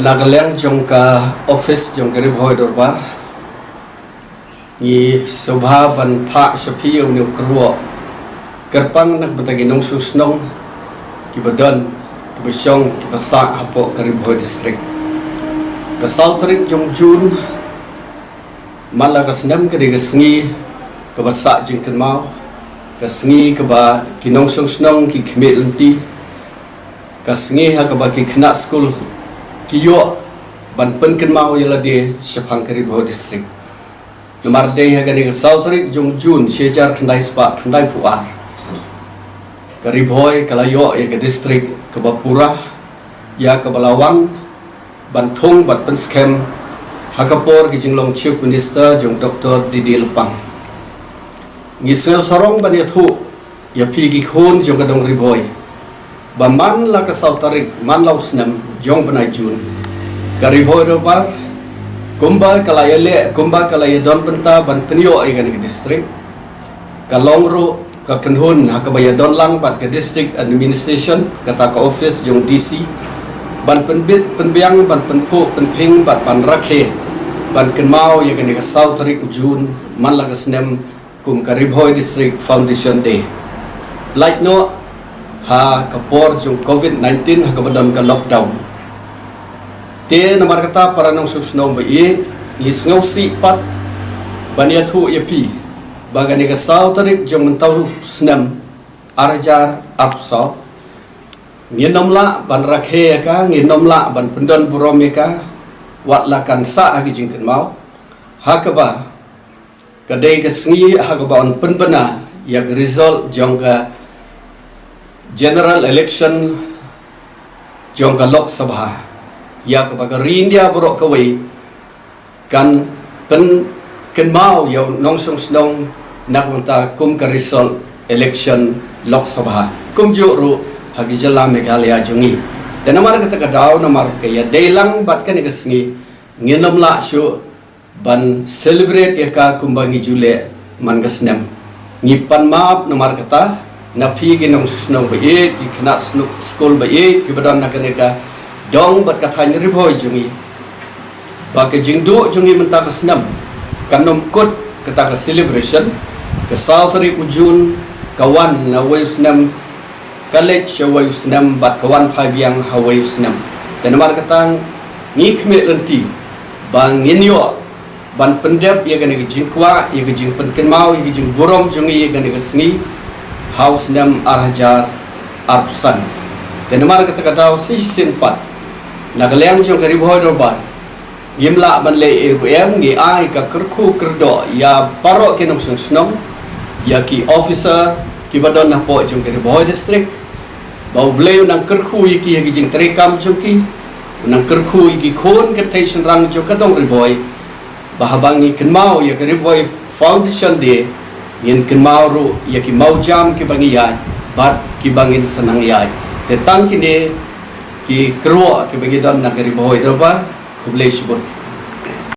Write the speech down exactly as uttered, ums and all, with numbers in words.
Na ka liang jong ka office jong ka Ri Bhoi Dorbar, ngi sngewbha ban phah sha phi ïa une u kyrwoh kyrpang na ka bynta ki nongshong shnong kiba don, kiba shong, kiba sah hapoh ka Ri Bhoi District. Ka saw tarik jong June man la ka snem ka dei ka sngi kaba sah jingkynmaw, ka sngi kaba ki nongshong shnong ki khmih lynti, ka sngi ha kaba ki khynnah skul ki ïoh ban pynkynmaw ïa lade shaphang ka Ri Bhoi District. Namar dei ha kane ka saw tarik jong June shi hajar khyndai spah khyndai phew ar, ka Ri Bhoi ka la ïoh ïa ka district kaba pura, ïa kaba la wan ban thung bad pynskhem ha ka por ka jinglong Chief Minister jong Doctor D D Lyngdoh. Ngi sngew sarong ban ïathuh ïa phi ki khun jong ka dong Ri Bhoi ba man la ka saw tarik man la u snem jong bnai June, ka Ri Bhoi Dorbar kumba ka la ïaleh, kumba ka la ïadon bynta ban pynïoh ïa kane ka district, ka long ruh ka kynhun ha kaba ïadon lang bad ka district administration, kata ka office jong D C, ban pynbit pynbiang, ban pynphuh pynphieng bad ban rakhe ban kynmaw ïa kane ka saw tarik u June man la ka snem kum ka Ri Bhoi District Foundation Day. Lait noh ha ka por jong covid nineteen ha kaba don ka lockdown. Te namar kata, para nongshong shnong ba ïeit, ngi sngewsih pat ban ïathuh ïa phi ba kane ka saw tarik jong mynta u snem ar hajar arphew saw, ngin ym lah ban rakhe ïa ka, ngin ym lah ban pyndon burom ïa ka wat la kan sah ha ki jingkynmaw, ha kaba ka dei ka sngi ha kaba yn pynbna ïa ka result jong ka general election jong ka Lok Sabha, ïa kaba ka ri India baroh kawei kan pynkynmaw ïa u nongshong shnong na ka bynta kum ka result election Lok Sabha. Kumjuh ruh ha ka jylla Meghalaya jong ngi. Te namar kata ka daw, namar ka ïadei lang bad kane ka sngi, ngin ym lah shuh ban celebrate ïa ka kumba ngi ju leh man ka snem. Ngi pan map namar kata na phi ki nongshong shnong ba ïeit, ki khynnah snu-, skul ba ïeit kiba don na kane ka dong bad ka thaiñ Ri Bhoi jong ngi, ba ka jingduh jong ngi mynta ka snem kan ym kut kata ka celebration. Ka saw tarik u June ka wan na wei u snem, ka leit sha wei u snem bad ka wan phai biang ha wei u snem. Te namar kata ngi khmih lynti ba ngin ïoh ban pyndep ïa kane ka jingkwah, ïa ka jingpynkynmaw, ïa ka jingburom jong ngi ïa kane ka sngi ha u snem ar hajar arphew san. Te namar kata ka daw shisien pat, na ka liang jong ka Ri Bhoi Dorbar, ngim lah ban leh ei ruh em, ngi ai ka kyrkhu kyrdoh ïa baroh ki nongshong shnong, ïa ki officer kiba don hapoh jong ka Ri Bhoi District, ba U Blei un nang kyrkhu ïa ki ha ki jingtrei kam jong ki, un nang kyrkhu ïa ki khun kynthei shynrang jong ka dong Ri Bhoi, ba haba ngi kynmaw ïa ka Ri Bhoi Foundation Day, ngin kynmaw ruh ïa ki mawjam kiba ngi ïaid bad kiba ngin sa nang ïaid. Te tang kine ki kyrwoh kiba ngi don na ka Ri Bhoi Dorbar. Khublei shibun.